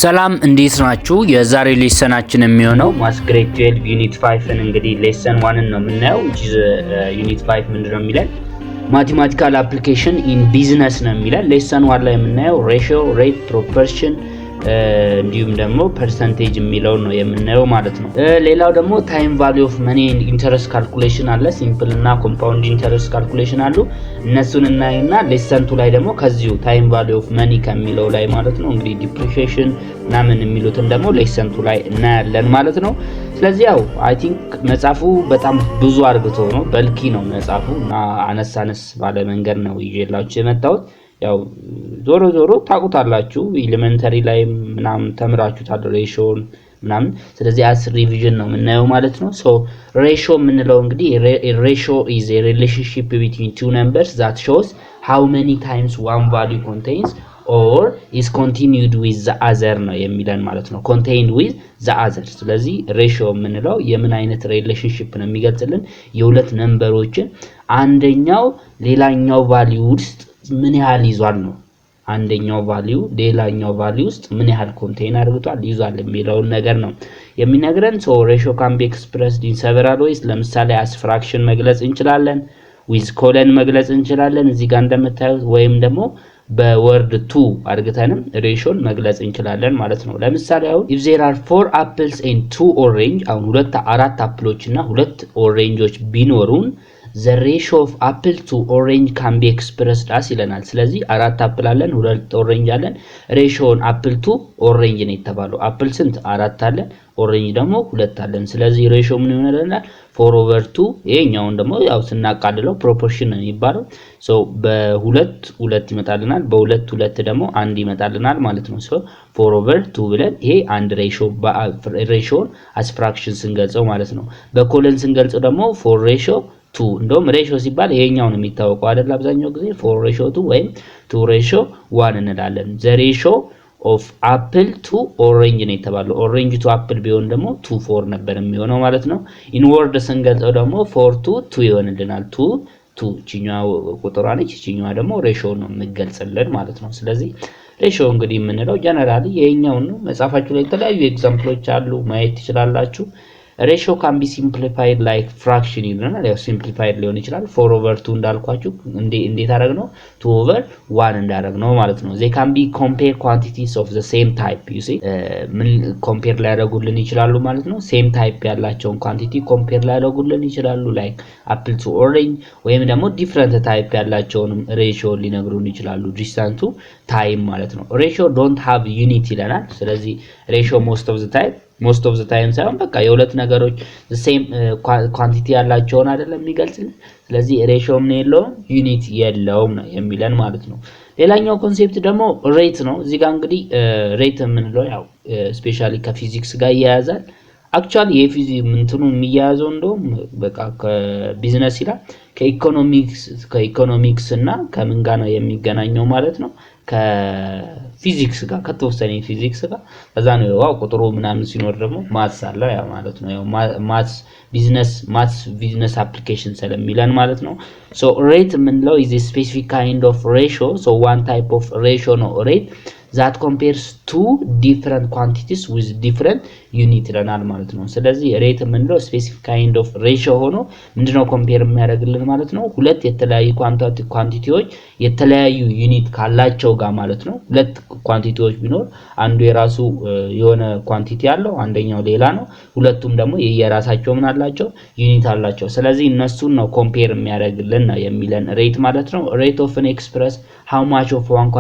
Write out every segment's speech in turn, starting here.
ሰላም፣ እንዴት ናችሁ? የዛሬ lesson ኣችን የሚሆነው maths grade 12 unit 5ን እንግዲህ lesson 1ን ነው የምናየው። Unit 5 ምንድን ነው የሚለን? Mathematical application in business ነው የሚለን። Lesson 1 ላይ የምናየው ratio፣ rate፣ proportion እንዲሁም ደግሞ percentage የሚለውን ነው የምናየው ማለት ነው። ሌላው ደግሞ time value of money፣ interest calculation አለ። Simple እና compound interest calculation አሉ። እነሱን እናይና lesson 2 ላይ ደግሞ ከዚሁ time value of money ከሚለው ላይ ማለት ነው እንግዲህ depreciation ምናምን የሚሉትን ደግሞ lesson 2 ላይ እናያለን ማለት ነው። ስለዚህ ያው I think መጽሐፉ በጣም ብዙ አርግቶ ነው፣ bulky ነው መጽሐፉ እና አነስ አነስ ባለ መንገድ ነው ይዤላችሁ የመጣሁት። ያው ዞሮ ዞሮ ታውቁታላችሁ፣ elementary ላይ ምናምን ተምራችሁታል ratio ን ምናምን። ስለዚህ as revision ነው የምናየው ማለት ነው። So ratio የምንለው እንግዲህ ratio is a relationship between two numbers that shows how many times one value contains or is continued with the other ነው የሚለን ማለት ነው። Contained with the other። ስለዚህ ratio የምንለው የምን አይነት relationship ነው የሚገልጽልን? የሁለት number ኦችን አንደኛው ሌላኛው value ውስጥ ምን ያህል ይዟል ነው። አንደኛው value ሌላኛው value ውስጥ ምን ያህል contain አድርጓል፣ ይዟል የሚለውን ነገር ነው የሚነግረን። So ratio can be expressed in several ways። ለምሳሌ as fraction መግለጽ እንችላለን፣ with colon መግለጽ እንችላለን እዚህ ጋር እንደምታዩት፣ ወይም ደግሞ በ word to አድርገንም ratio ን መግለጽ እንችላለን ማለት ነው። ለምሳሌ አሁን if there are four apples and two orange፣ አሁን ሁለት አራት apple ኦች እና ሁለት orange ኦች ቢኖሩን the ratio of apple to orange can be expressed as ይለናል። ስለዚህ አራት apple አለን፣ ሁለት orange አለን። Ratio ን apple to orange ነው የተባለው። Apple ስንት? አራት አለን፣ orange ደግሞ ሁለት አለን። ስለዚህ ratio ምን ይሆናል? Four over two። ይሄኛውን ደግሞ ያው ስናቃልለው proportion ነው የሚባለው። So በሁለት ሁለት ይመጣልናል፣ በሁለት ሁለት ደግሞ አንድ ይመጣልናል ማለት ነው። So four over two ብለን ይሄ አንድ ratio፣ ratio ን as fraction ስንገልጸው ማለት ነው። በ colon ስንገልጸው ደግሞ four ratio two። እንደውም ratio ሲባል ይሄኛው ነው የሚታወቀው አይደል? አብዛኛው ጊዜ four ratio two ወይም two ratio one እንላለን። The ratio of apple to orange ነው የተባለው። Orange to apple ቢሆን ደግሞ two four ነበር የሚሆነው ማለት ነው። In word ስንገልጸው ደግሞ four to two ይሆንልናል። Two two እቺኛዋ ቁጥሯ ነች፣ እቺኛዋ ደግሞ ratio ነው የምገልጽልን ማለት ነው። ስለዚህ ratio እንግዲህ የምንለው generally ይሄኛውን ነው። መጽሐፋችሁ ላይ የተለያዩ example ኦች አሉ፣ ማየት ትችላላችሁ። Ratio can be simplified like fraction ይለናል። ያው simplified ሊሆን ይችላል። Four over two እንዳልኳችሁ እንዴት አደረግ ነው? Two over one እንዳደረግ ነው ማለት ነው። They can be compare quantities of the same type, you see። ምን compare ሊያደርጉልን ይችላሉ ማለት ነው? Same type ያላቸውን quantity compare ሊያደርጉልን ይችላሉ። Like apple to orange፣ ወይም ደግሞ different type ያላቸውንም ratio ሊነግሩን ይችላሉ። Distance to time ማለት ነው። Ratio don't have unit ይለናል። ስለዚህ ratio most of the time፣ most of the time ሳይሆን በቃ የሁለት ነገሮች same quantity ያላቸውን አይደለም የሚገልጽልን። ስለዚህ ratio ምን የለውም? Unit የለውም ነው የሚለን ማለት ነው። ሌላኛው concept ደግሞ rate ነው። እዚህ ጋር እንግዲህ rate የምንለው ያው specially ከ ፊዚክስ ጋር ይያያዛል። Actually የፊዚክስ እንትኑ የሚያያዘው እንደውም በቃ ከቢዝነስ ይላል፣ ከኢኮኖሚክስ እና ከምን ጋር ነው የሚገናኘው ማለት ነው? ከፊዚክስ ጋር፣ ከተወሰነ ፊዚክስ ጋር። ከዛ ነው ያው ቁጥሩ ምናምን ሲኖር ደግሞ maths አለ ያ ማለት ነው። ያው maths business፣ maths business application ስለሚለን ማለት ነው። So rate የምንለው is specific kind of ratio። So one type of ratio ነው rate that compares two different quantities with different unit ይለናል ማለት ነው። ስለዚህ rate የምንለው specific kind of ratio ሆኖ ምንድነው compare የሚያደርግልን ማለት ነው? ሁለት የተለያዩ quantity ዎች የተለያዩ unit ካላቸው ጋር ማለት ነው። ሁለት quantity ዎች ቢኖር አንዱ የራሱ የሆነ quantity አለው፣ አንደኛው ሌላ ነው። ሁለቱም ደግሞ የየራሳቸው ምን አላቸው? Unit አላቸው። ስለዚህ እነሱን ነው compare የሚያደርግልን ነው የሚለን rate ማለት ነው። Rate often express how much of one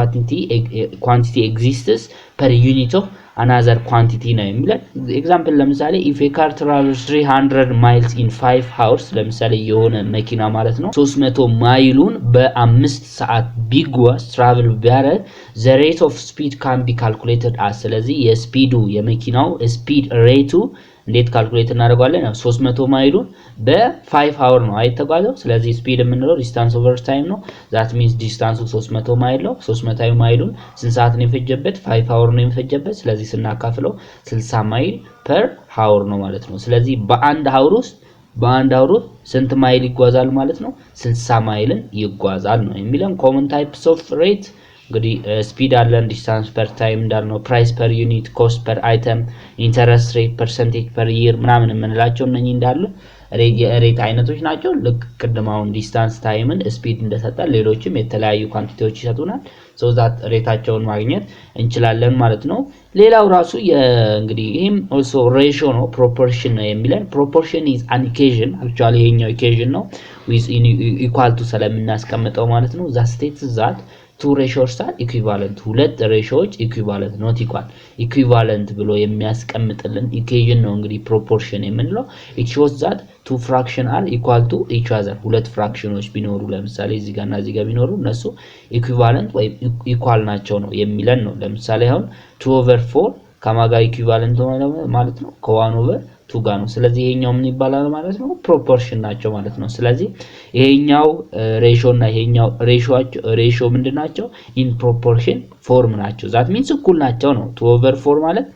quantity exists per unit of another quantity ነው የሚለን። Example ለምሳሌ if a car travels 300 miles in 5 hours፣ ለምሳሌ የሆነ መኪና ማለት ነው 300 ማይሉን በ5 ሰዓት ቢጓዝ፣ travel ቢያደርግ፣ the rate of speed can be calculated as። ስለዚህ የ speed ኡ፣ የመኪናው speed rate ኡ እንዴት calculate እናደርገዋለን? ያው 300 ማይሉን በ5 hour ነው አይተጓዘው። ስለዚህ speed የምንለው distance over time ነው። That means distance ኡ 300 ማይል ነው። 300 ማይሉን ስንት ሰዓት ነው የፈጀበት? 5 hour ነው የፈጀበት። ስለዚህ ስናካፍለው 60 mile per hour ነው ማለት ነው። ስለዚህ በአንድ hour ውስጥ ስንት ማይል ይጓዛል ማለት ነው? 60 ማይልን ይጓዛል ነው የሚለን። Common types of rate እንግዲህ speed አለን፣ distance per time እንዳልነው፣ price per unit፣ cost per item፣ interest rate፣ percentage per year ምናምን የምንላቸው እነኚህ እንዳሉ የ rate አይነቶች ናቸው። ልክ ቅድም አሁን distance time ን speed እንደሰጠን ሌሎችም የተለያዩ quantity ዎች ይሰጡናል። So that rate ኣቸውን ማግኘት እንችላለን ማለት ነው። ሌላው ራሱ እንግዲህ ይህም also ratio ነው፣ proportion ነው የሚለን። Proportion is an equation፣ actually ይሄኛው equation ነው with equal to ስለምናስቀምጠው ማለት ነው። That states that two ratios are equivalent፣ ሁለት ratio ዎች equivalent, not equal፣ equivalent ብሎ የሚያስቀምጥልን equation ነው እንግዲህ proportion የምንለው። It shows that two fraction are equal to each other። ሁለት fraction ኖች ቢኖሩ፣ ለምሳሌ እዚህ ጋር እና እዚህ ጋር ቢኖሩ እነሱ equivalent ወይም equal ናቸው ነው የሚለን ነው። ለምሳሌ አሁን 2 over 4 ከማጋ equivalent ማለት ነው? ከ 1 over 2 ጋር ነው። ስለዚህ ይሄኛው ምን ይባላል ማለት ነው? Proportion ናቸው ማለት ነው። ስለዚህ ይሄኛው ratio እና ይሄኛው ratio ምንድን ናቸው? In proportion form ናቸው። That means እኩል ናቸው ነው። 2 over 4 ማለት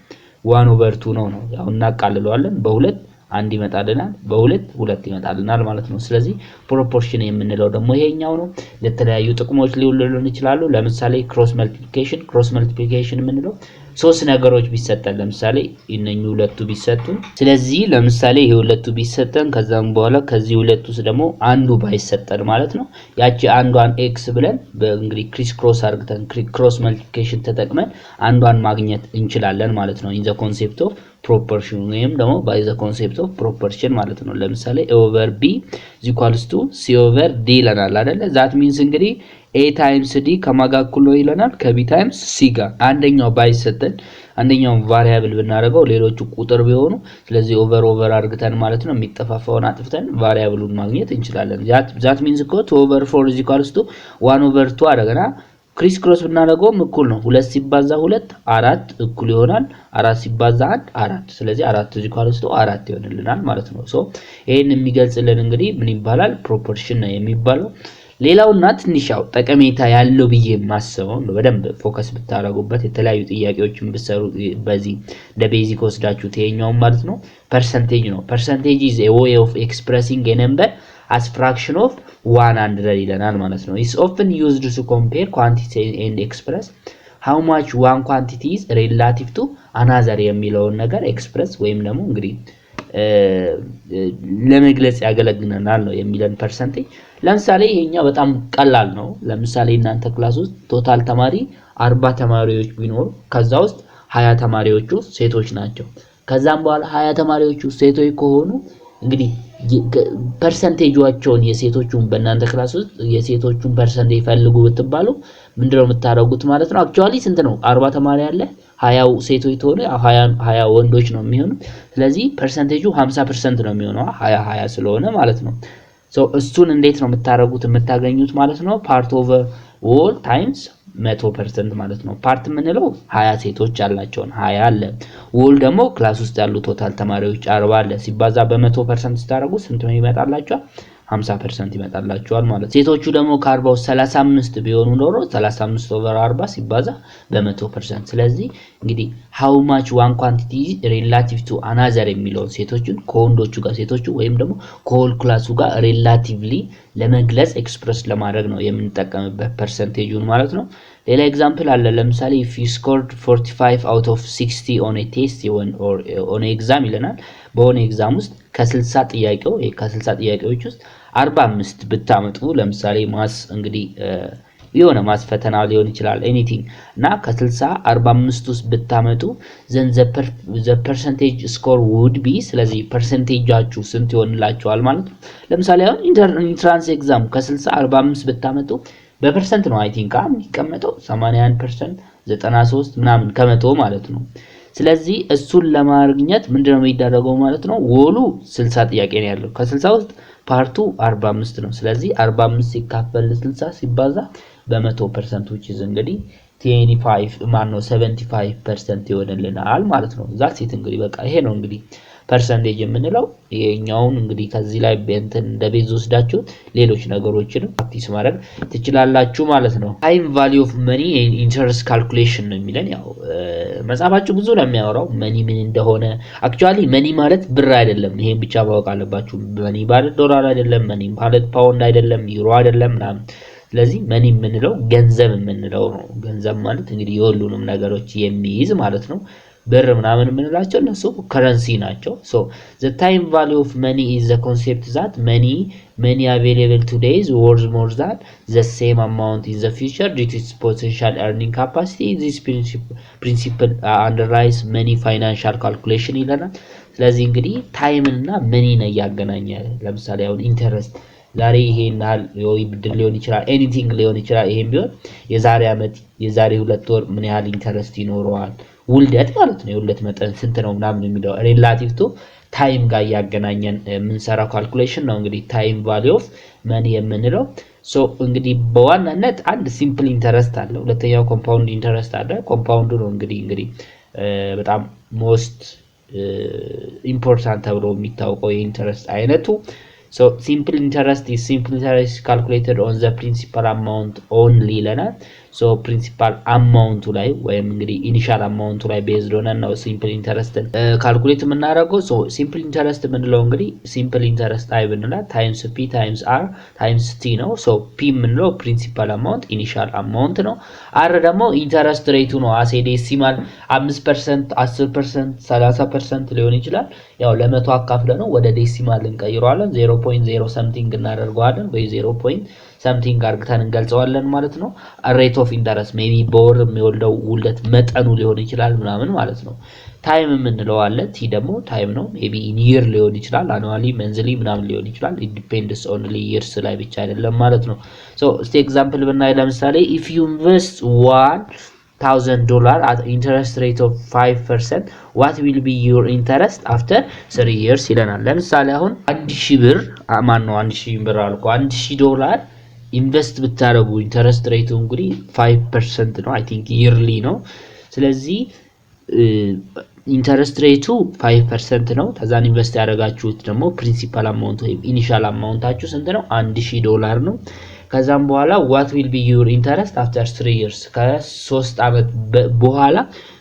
1 over 2 ነው። ያው እናቃልለዋለን፣ በሁለት አንድ ይመጣልናል፣ በሁለት ሁለት ይመጣልናል ማለት ነው። ስለዚህ proportion የምንለው ደግሞ ይሄኛው ነው። ለተለያዩ ጥቅሞች ሊውሉልን ይችላሉ። ለምሳሌ cross multiplication። Cross multiplication የምንለው ሶስት ነገሮች ቢሰጠን፣ ለምሳሌ እነኚህ ሁለቱ ቢሰጡን፣ ስለዚህ ለምሳሌ ይሄ ሁለቱ ቢሰጠን፣ ከዛም በኋላ ከዚህ ሁለቱ ውስጥ ደግሞ አንዱ ባይሰጠን ማለት ነው፣ ያቺ አንዷን x ብለን እንግዲህ criss cross አርግተን cross multiplication ተጠቅመን አንዷን ማግኘት እንችላለን ማለት ነው። In the concept of proportion ወይም ደግሞ by the concept of proportion ማለት ነው። ለምሳሌ A over B equals to C over D ይለናል አይደለ? That means እንግዲህ A times D ከማጋ እኩል ነው ይለናል፣ ከ B times C ጋር። አንደኛው ባይሰጠን አንደኛውን variable ብናደርገው ሌሎቹ ቁጥር ቢሆኑ፣ ስለዚህ over over አድርግተን ማለት ነው የሚጠፋፋውን አጥፍተን variable ኡን ማግኘት እንችላለን። That means እኮ 2 over 4 is equals to 1 over 2 አደረገና criss cross ብናደርገውም እኩል ነው። ሁለት ሲባዛ ሁለት አራት እኩል ይሆናል አራት ሲባዛ አንድ አራት። ስለዚህ አራት is equals to አራት ይሆንልናል ማለት ነው። So ይሄን የሚገልጽልን እንግዲህ ምን ይባላል? Proportion ነው የሚባለው። ሌላውና ትንሽ ያው ጠቀሜታ ያለው ብዬ የማስበው በደንብ focus ብታደርጉበት፣ የተለያዩ ጥያቄዎችን ብትሰሩ በዚህ እንደ basic ወስዳችሁት ይሄኛውን ማለት ነው፣ percentage ነው። Percentage is a way of expressing a number as fraction of 100 ይለናል ማለት ነው። It's often used to compare quantity and express how much one quantity is relative to another የሚለውን ነገር express ወይም ደግሞ እንግዲህ ለመግለጽ ያገለግለናል ነው የሚለን percentage። ለምሳሌ ይሄኛው በጣም ቀላል ነው። ለምሳሌ እናንተ class ውስጥ total ተማሪ 40 ተማሪዎች ቢኖሩ ከዛ ውስጥ 20 ተማሪዎቹ ሴቶች ናቸው። ከዛም በኋላ 20 ተማሪዎቹ ሴቶች ከሆኑ እንግዲህ percentage ኣቸውን የሴቶቹን፣ በእናንተ class ውስጥ የሴቶቹን percentage ፈልጉ ብትባሉ ምንድነው የምታደርጉት ማለት ነው? Actually ስንት ነው? 40 ተማሪ አለ፣ 20ው ሴቶች ከሆነ 20 ወንዶች ነው የሚሆኑት። ስለዚህ percentage ኡ 50% ነው የሚሆነው፣ 20 20 ስለሆነ ማለት ነው። እሱን እንዴት ነው የምታደርጉት የምታገኙት ማለት ነው? Part over whole times 100% ማለት ነው። Part የምንለው 20 ሴቶች ያላቸውን 20 አለ። Whole ደግሞ class ውስጥ ያሉ total ተማሪዎች 40 አለ። ሲባዛ በ100% ስታደርጉ ስንት ነው ይመጣላችኋል? 50% ይመጣላችኋል ማለት ነው። ሴቶቹ ደግሞ ከ40 ውስጥ 35 ቢሆኑ ኖሮ 35 over 40 ሲባዛ በ100%። ስለዚህ እንግዲህ how much one quantity relative to another የሚለውን ሴቶቹን ከወንዶቹ ጋር፣ ሴቶቹ ወይም ደግሞ ከ whole class ኡ ጋር relatively ለመግለጽ፣ express ለማድረግ ነው የምንጠቀምበት percentage ኡን ማለት ነው። ሌላ example አለ። ለምሳሌ if you scored 45 out of 60 on a test or on exam ይለናል። በሆነ exam ውስጥ ከ60 ጥያቄው ከ60 ጥያቄዎች ውስጥ 45 ብታመጡ፣ ለምሳሌ maths እንግዲህ የሆነ maths ፈተና ሊሆን ይችላል anything፣ እና ከ60 45 ውስጥ ብታመጡ then the percentage score would be፣ ስለዚህ percentage ኣችሁ ስንት ይሆንላችኋል ማለት ነው። ለምሳሌ አሁን entrance exam ከ60 45 ብታመጡ በ percent ነው I think የሚቀመጠው፣ 81%፣ 93 ምናምን ከመቶ ማለት ነው። ስለዚህ እሱን ለማግኘት ምንድነው የሚደረገው ማለት ነው? Whole ኡ 60 ጥያቄ ነው ያለው፣ ከ60 ውስጥ part ኡ 45 ነው። ስለዚህ 45 ሲካፈል 60 ሲባዛ በ100% which is እንግዲህ 25 ማን ነው 75% ይሆንልናል ማለት ነው። That's it። እንግዲህ በቃ ይሄ ነው እንግዲህ percentage የምንለው። ይሄኛውን እንግዲህ ከዚህ ላይ እንትን እንደ base ወስዳችሁ ሌሎች ነገሮችንም practice ማድረግ ትችላላችሁ ማለት ነው። Time value of money, interest calculation ነው የሚለን። ያው መጽሐፋችሁ ብዙ ነው የሚያወራው money ምን እንደሆነ። Actually money ማለት ብር አይደለም። ይሄን ብቻ ማወቅ አለባችሁ። Money ማለት ዶላር አይደለም። Money ማለት ፓውንድ አይደለም፣ ዩሮ አይደለም ምናምን። ስለዚህ money የምንለው ገንዘብ የምንለው ነው። ገንዘብ ማለት እንግዲህ የሁሉንም ነገሮች የሚይዝ ማለት ነው። ብር ምናምን የምንላቸው እነሱ currency ናቸው። So the time value of money is the concept that money available today is worth more than the same amount in the future due to its potential earning capacity. This principle underlies many financial calculation ይለናል። ስለዚህ እንግዲህ time ን እና money ን እያገናኘ፣ ለምሳሌ አሁን interest ዛሬ ይሄን ያህል ወይ ብድር ሊሆን ይችላል፣ anything ሊሆን ይችላል። ይሄም ቢሆን የዛሬ ዓመት፣ የዛሬ 2 ወር ምን ያህል interest ይኖረዋል፣ ውልደት ማለት ነው፣ የውልደት መጠን ስንት ነው ምናምን የሚለው relative to time ጋር እያገናኘን የምንሰራው calculation ነው እንግዲህ time value of money የምንለው። So እንግዲህ በዋናነት አንድ simple interest አለ፣ ሁለተኛው compound interest አለ። Compound ኡ ነው እንግዲህ በጣም most important ተብሎ የሚታወቀው የ interest አይነቱ። So simple interest is simple interest calculated on the principal amount only ይለናል። So principal amount ኡ ላይ ወይም እንግዲህ initial amount ኡ ላይ based ሆነን ነው simple interest ን calculate የምናደርገው። So simple interest የምንለው እንግዲህ simple interest I ብንላት times P times R times T ነው። So P የምንለው principal amount፣ initial amount ነው። R ደግሞ interest rate ኡ ነው። As a decimal 5%፣ 10%፣ 30% ሊሆን ይችላል። ያው ለመቶ አካፍለ ነው ወደ decimal እንቀይረዋለን። 0.0 something እናደርገዋለን ወይ 0 point something አርግተን እንገልጸዋለን ማለት ነው። Rate of interest maybe በወር የሚወልደው ውልደት መጠኑ ሊሆን ይችላል ምናምን ማለት ነው። Time የምንለው አለ። T ደግሞ time ነው። Maybe in year ሊሆን ይችላል፣ annually፣ monthly ምናምን ሊሆን ይችላል። It depends only years ላይ ብቻ አይደለም ማለት ነው። So እስቲ example ብናይ፣ ለምሳሌ if you invest $1,000 at interest rate of 5%, what will be your interest after 3 years ይለናል። ለምሳሌ አሁን 1,000 ብር፣ ማን ነው፣ 1,000 ብር አልኩ፣ 1,000 ዶላር invest ብታደረጉ interest rate ኡ እንግዲህ 5% ነው። I think yearly ነው። ስለዚህ interest rate ኡ 5% ነው። ከዛን invest ያደረጋችሁት ደግሞ principal amount ወይም initial amount ኣችሁ ስንት ነው? 1,000 ዶላር ነው። ከዛም በኋላ what will be your interest after 3 years? ከ3 ዓመት በኋላ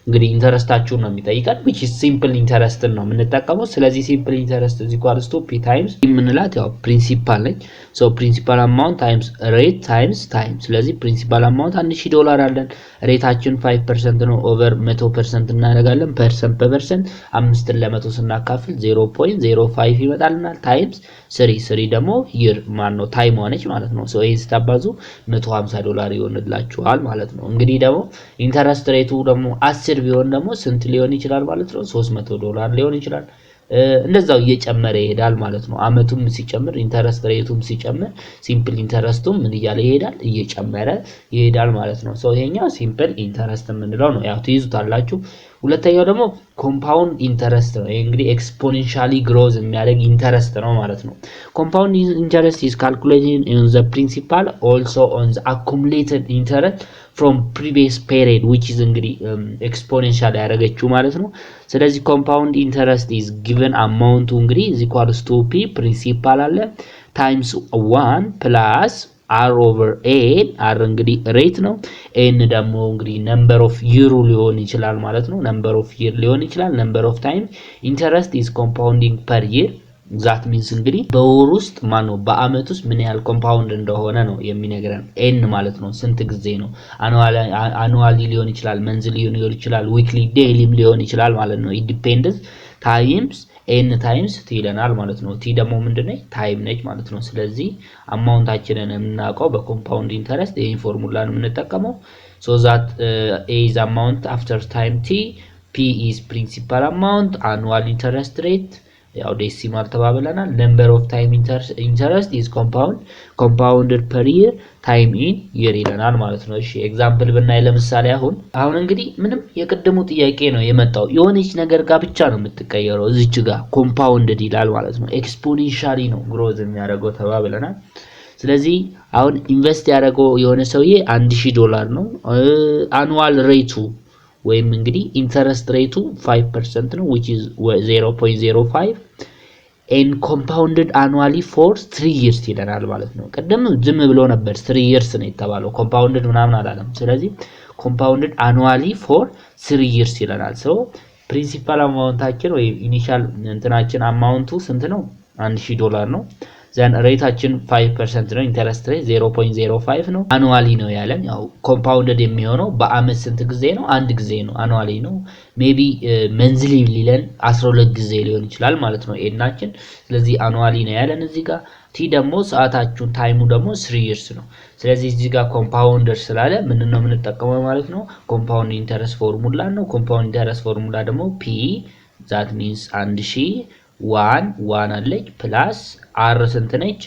እንግዲህ interest ኣችሁን ነው የሚጠይቀን፣ which is simple interest ን ነው የምንጠቀመው። ስለዚህ simple interest is equals to P times የምንላት ያው principal ነች። So principal amount times rate times time። ስለዚህ principal amount 1,000 ዶላር አለን። Rate ኣችን 5% ነው። Over 100% እናደርጋለን። Percent በ percent አምስትን ለመቶ ስናካፍል 0.05 ይመጣልናል። Times three፣ three ደግሞ year ማን ነው time ሆነች ማለት ነው። So ይህን ስታባዙ 150 ዶላር ይሆንላችኋል ማለት ነው። እንግዲህ ደግሞ interest rate ኡ ደግሞ 10 ቢሆን ደግሞ ስንት ሊሆን ይችላል ማለት ነው? 300 ዶላር ሊሆን ይችላል። እንደዛው እየጨመረ ይሄዳል ማለት ነው። አመቱም ሲጨምር፣ interest rate ኡም ሲጨምር፣ simple interest ኡም ምን እያለ ይሄዳል? እየጨመረ ይሄዳል ማለት ነው። So ይሄኛው simple interest የምንለው ነው። ያው ትይዙታላችሁ። ሁለተኛው ደግሞ compound interest ነው። ይሄ እንግዲህ exponentially growth የሚያደርግ interest ነው ማለት ነው። Compound interest is calculated on the principal, also on the accumulated interest from previous period, which is እንግዲህ exponential ያደረገችው ማለት ነው። ስለዚህ compound interest is given amount ኡ እንግዲህ is equals to P principal አለ times one plus R over N። R እንግዲህ rate ነው። N ደግሞ እንግዲህ number of year ኡ ሊሆን ይችላል ማለት ነው። Number of year ሊሆን ይችላል። Number of time interest is compounding per year. That means እንግዲህ በወር ውስጥ፣ ማነው፣ በአመት ውስጥ ምን ያህል compound እንደሆነ ነው የሚነግረን N ማለት ነው። ስንት ጊዜ ነው፣ annually ሊሆን ይችላል፣ monthly ሊሆን ይችላል፣ weekly፣ daily ም ሊሆን ይችላል ማለት ነው። It depends times N times T ይለናል ማለት ነው። T ደግሞ ምንድነው? Time ነች ማለት ነው። ስለዚህ amount ኣችንን የምናውቀው በ compound interest ይህን ፎርሙላ ነው የምንጠቀመው። So that A is amount after time T, P is principal amount, annual interest rate ያው decimal ተባብለናል። Number of time interest is compounded per year, time in year ይለናል ማለት ነው። እሺ፣ example ብናይ ለምሳሌ አሁን እንግዲህ ምንም የቅድሙ ጥያቄ ነው የመጣው፣ የሆነች ነገር ጋር ብቻ ነው የምትቀየረው። እዚች ጋር compounded ይላል ማለት ነው። Exponentially ነው growth የሚያደርገው ተባብለናል። ስለዚህ አሁን invest ያደረገው የሆነ ሰውዬ 1,000 ዶላር ነው። Annual rate ኡ ወይም እንግዲህ interest rate ኡ 5% ነው, which is 0.05 and compounded annually for 3 years ይለናል ማለት ነው። ቅድም ዝም ብሎ ነበር፣ 3 years ነው የተባለው፣ compounded ምናምን አላለም። ስለዚህ compounded annually for 3 years ይለናል። So principal amount ኣችን ወይም initial እንትናችን amount ኡ ስንት ነው? 1,000 ዶላር ነው። Then rate ኣችን 5% ነው። Interest rate 0.05 ነው። Annually ነው ያለን። ያው compounded የሚሆነው በአመት ስንት ጊዜ ነው? አንድ ጊዜ ነው። Annually ነው። Maybe monthly ሊለን 12 ጊዜ ሊሆን ይችላል ማለት ነው n ኣችን። ስለዚህ annually ነው ያለን እዚህ ጋር። T ደግሞ ሰዓታችሁን time ኡ ደግሞ 3 years ነው። ስለዚህ እዚህ ጋር compounded ስላለ ምን ነው የምንጠቀመው ማለት ነው? Compound interest formula ነው። Compound interest formula ደግሞ P, that means 1000 one one አለች plus r ስንት ነች?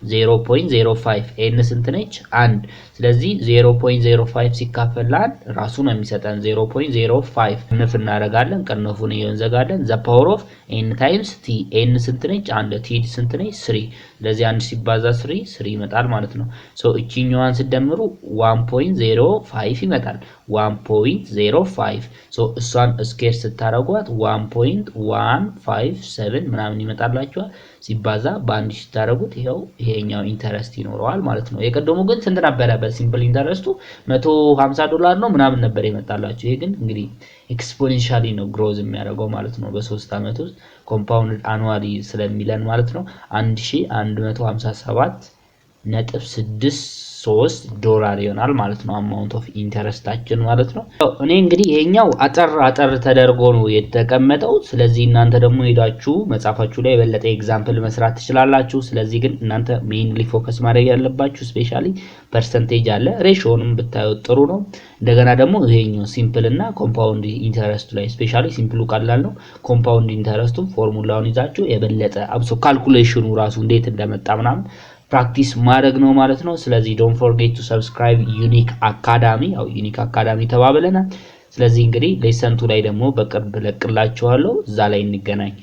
0.05። n ስንት ነች? አንድ። ስለዚህ 0.05 ሲካፈል ለአንድ ራሱ ነው የሚሰጠን 0.05። ቅንፍ እናደርጋለን፣ ቅንፉን እንዘጋለን። The power of n times t። n ስንት ነች? አንድ። t ስንት ነች? Three። ስለዚህ አንድ ሲባዛ three, three ይመጣል ማለት ነው። So እቺኛዋን ስደምሩ 1.05 ይመጣል። 1.05፣ so እሷን square ስታደርጓት 1.157 ምናምን ይመጣላችኋል። ሲባዛ በአንድ ስታደርጉት ይኸው ይሄኛው interest ይኖረዋል ማለት ነው። የቀደሙ ግን ስንት ነበረ? በ simple interest ኡ 150 ዶላር ነው ምናምን ነበር የመጣላችሁ። ይሄ ግን እንግዲህ exponentially ነው growth የሚያደርገው ማለት ነው። በ3 ዓመት ውስጥ compound annually ስለሚለን ማለት ነው 1157.63 ዶላር ይሆናል ማለት ነው amount of interest ኣችን ማለት ነው። እኔ እንግዲህ ይሄኛው አጠር አጠር ተደርጎ ነው የተቀመጠው። ስለዚህ እናንተ ደግሞ ሄዳችሁ መጽሐፋችሁ ላይ የበለጠ example መስራት ትችላላችሁ። ስለዚህ ግን እናንተ mainly focus ማድረግ ያለባችሁ especially percentage አለ፣ ratio ንም ብታዩት ጥሩ ነው። እንደገና ደግሞ ይሄኛው simple እና compound interest ኡ ላይ፣ especially simple ኡ ቀላል ነው። Compound interest ኡ formula ውን ይዛችሁ የበለጠ አብሶ calculation ኑ ራሱ እንዴት እንደመጣ ምናምን practice ማድረግ ነው ማለት ነው። ስለዚህ don't forget to subscribe Unique Academy። ያው Unique Academy ተባብለናል። ስለዚህ እንግዲህ lesson two ላይ ደግሞ በቅርብ እለቅላችኋለሁ። እዛ ላይ እንገናኝ።